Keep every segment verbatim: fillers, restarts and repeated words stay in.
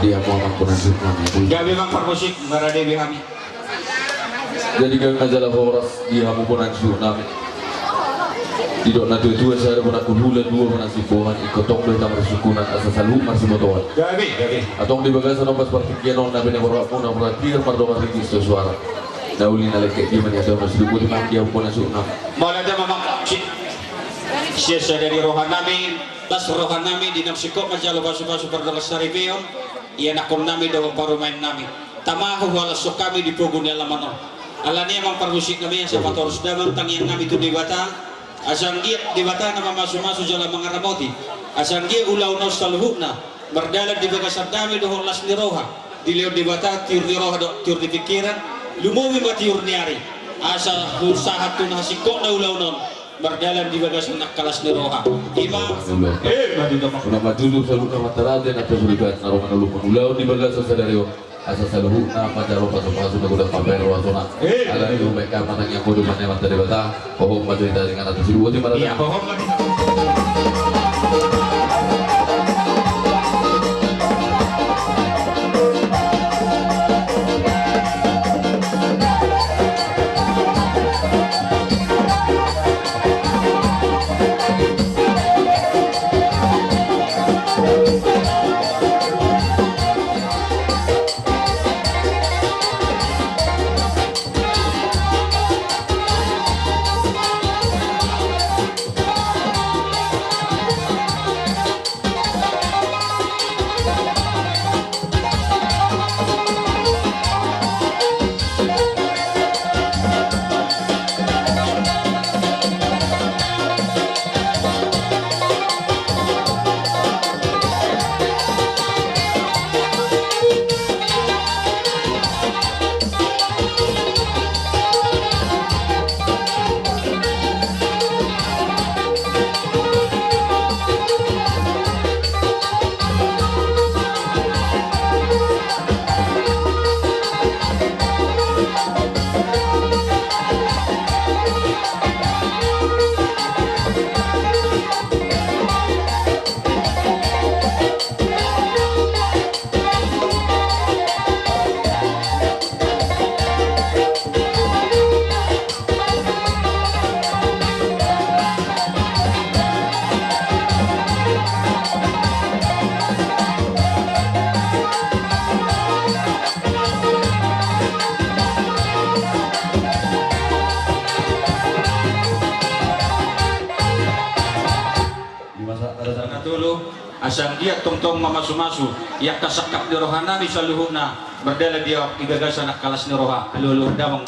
Di hamu amang puna suhut nami. Gabe amang parmusik, marade be hami. Jadi gabe ma jala horas di hamu puna suhut nami. Didok natuatua, sada bona hulahula, dua bona siboan, ingkon tong do hita marsungkunan asa saluhut marsibotoan. Gabe, gabe. Antong di bagasan ombas partingkian on, na binahen rohamuna, mardongan ringgit so suara. Na uli na lengkep dia maniadau na siluhut, boti ma di hamu puna suhut nami. Mauliate ma amang. Si-, sian sada ni roha nami, las roha nami, di naung singkop manjalo pasupasu pardongan saripeon, ianakhon nami dohot parumaen nami. Tama huhalashon hami di pogu ni alaman on. Alani i amang parmusik nami, asa patorus damang tangiang nami tu Debata. Asa anggiat Debata na mamasumasu jala mangaramoti. Asa anggiat ulaon on saluhutna mardalan di bagasan dame dohot las ni roha. Dilehon Debata tiur ni roha dohot tiur ni pingkiran. Lumobi ma tiur ni ari. Asa sahat tu na hasingkopna ulaon on mardalan di bagasan angka las ni roha. Ima. Unang ma jujur saluhutna manang rade na pasulipat na ro mangalupon ulaon di bagasan sadari on. Asa saluhutna manjalo pasupasu na godang mambahen rohasona. Alani i umbahen hami manang ia modom ma nian mata Debata. Hohom ma jo hita denggan ate siluhut i marada. Ia hohom ma hita. Ima sada na tolu, asa anggiat tongtong mamasumasu i angka sangkap ni roha nami saluhutna mardalan di, di bagasan angka las ni roha. Alualuhon damang.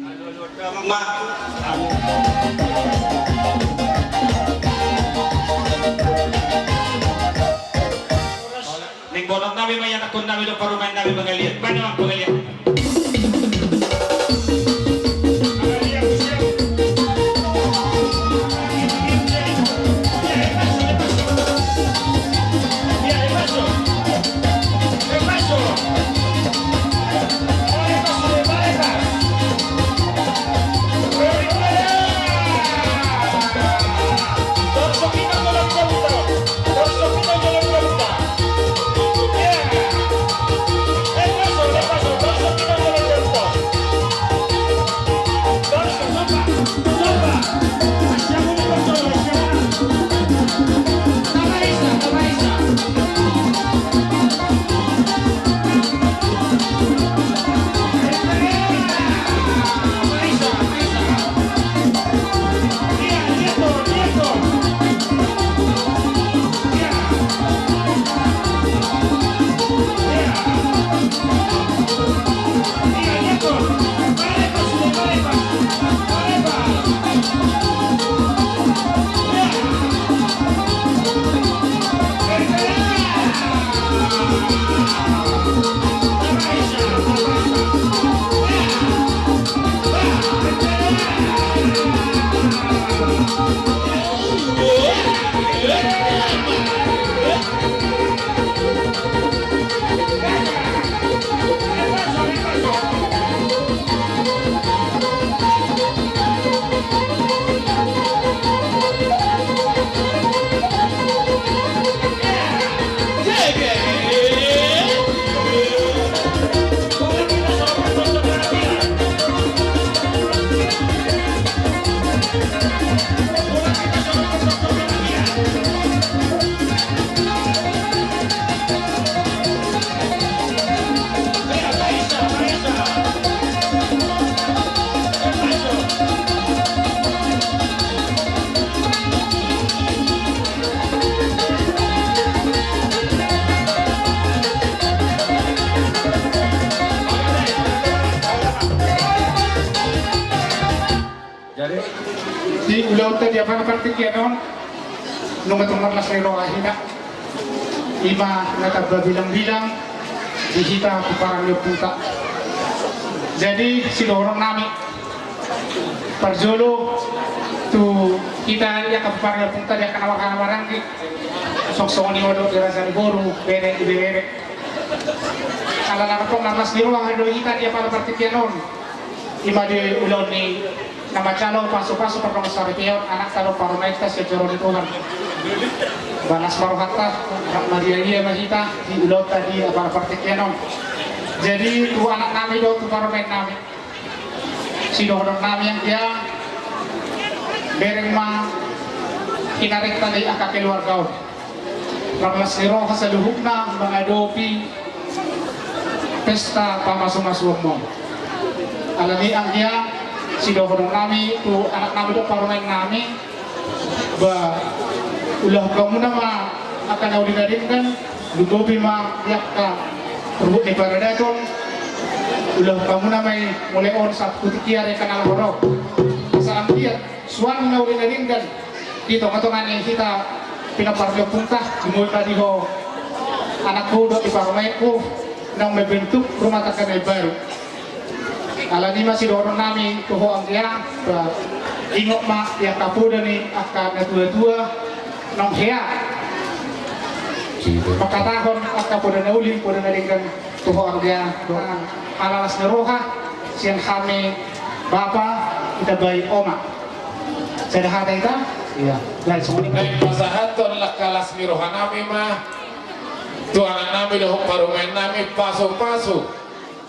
Alualuhon damang ma. Ning bonom nami ma ianakhon nami dohot parumaen nami, pangalian. Baen ma pangalian. Ulaonta di apala partingkian on, nunga tung marlas ni roha hita. Ima na tamba bilang-bilang di hita pomparan ni ompunta. Jadi sidohonon nami, parjolo tu hita di angka pomparan ni ompunta, di angka na marhaha maranggi, songon i ma dohot di raja ni boru, bere, ibebere. Ala na tong marlas ni roha do hita di apala partingkian on. Ima di ulaon ni na manjalo pasu-pasu pardongansaripeon anakta dohot parumaenta sian joro ni Tuhan. Ba las ma rohanta, rap marria-ria ma hita di ulaonta di apala partingkian on. Jadi tu anak nami dohot tu parumaen nami, sidohonon nami anggia, bereng ma hinarengta di angka keluarga on. Marlas ni roha saluhutna mangadopi pesta pamasu-masuonmu. Alani anggia, sidohonon nami tu anak nami dohot parumaen nami, ba ulahon hamuna ma angka na uli na denggan, lumobi ma di angka ruhut ni paradaton, ulahon hamuna ma i mulai on sahat tu tingki ari angka na laho ro. Asa anggiat suan na uli na denggan di tonga-tonga ni hita pinompar ni ompunta, lumobi ma di ho anakku dohot di parumaenku, naung membentuk rumah tangga na imbaru. Alani ma sidohonon nami tu ho anggia, ba ingot ma di angka poda ni angka na tua-tua, naung hea mangkatahon angka poda na uli, poda na denggan tu ho anggia. Ala las ni roha sian hami bapa, hita bahen oma. Sada hata hita? Iya. Baik, songon i. Naeng pasahathon angka las ni roha nami ma tu anak nami dohot parumaen nami, pasu-pasu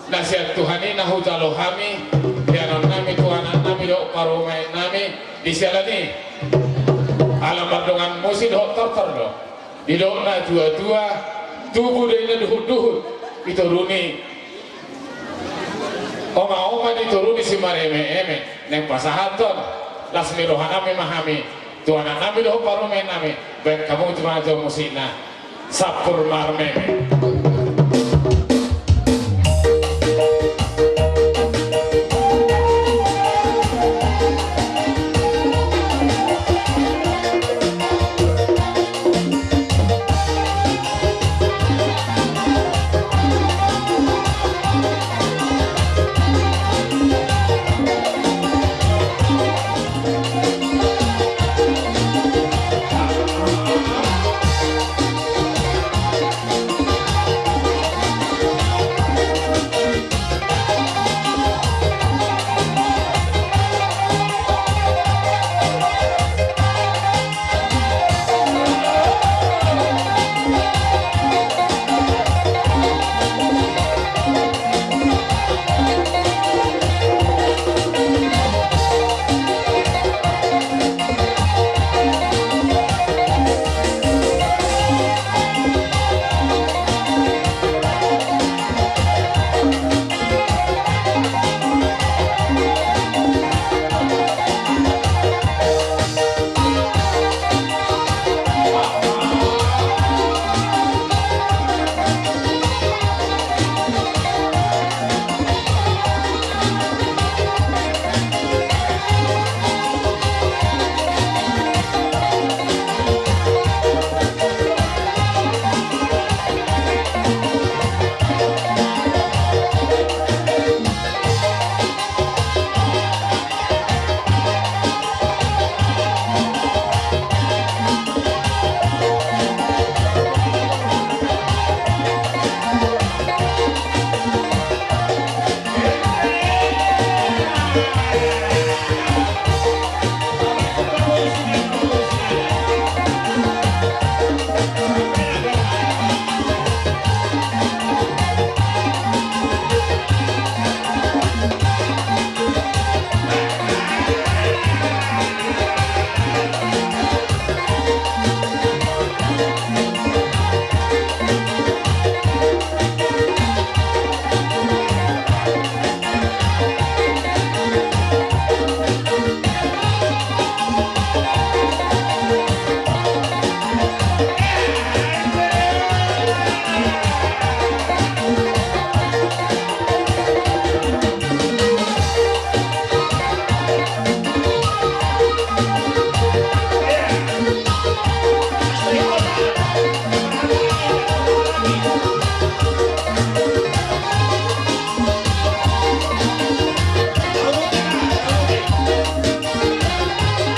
na sian Tuhan i na hujalo hami, di anon nami tu anak nami dohot parumaen nami, di siala ni ala mardongan musi dohot tortor do. Didok na tua-tua, tubu do i na duhut-duhut, ditoruni oma-oma, ditoruni simareme-eme. Naeng pasahathon las ni roha nami ma hami tu anak nami dohot parumaen nami, baen hamu tu manjalo musikna. Sampur marmeme.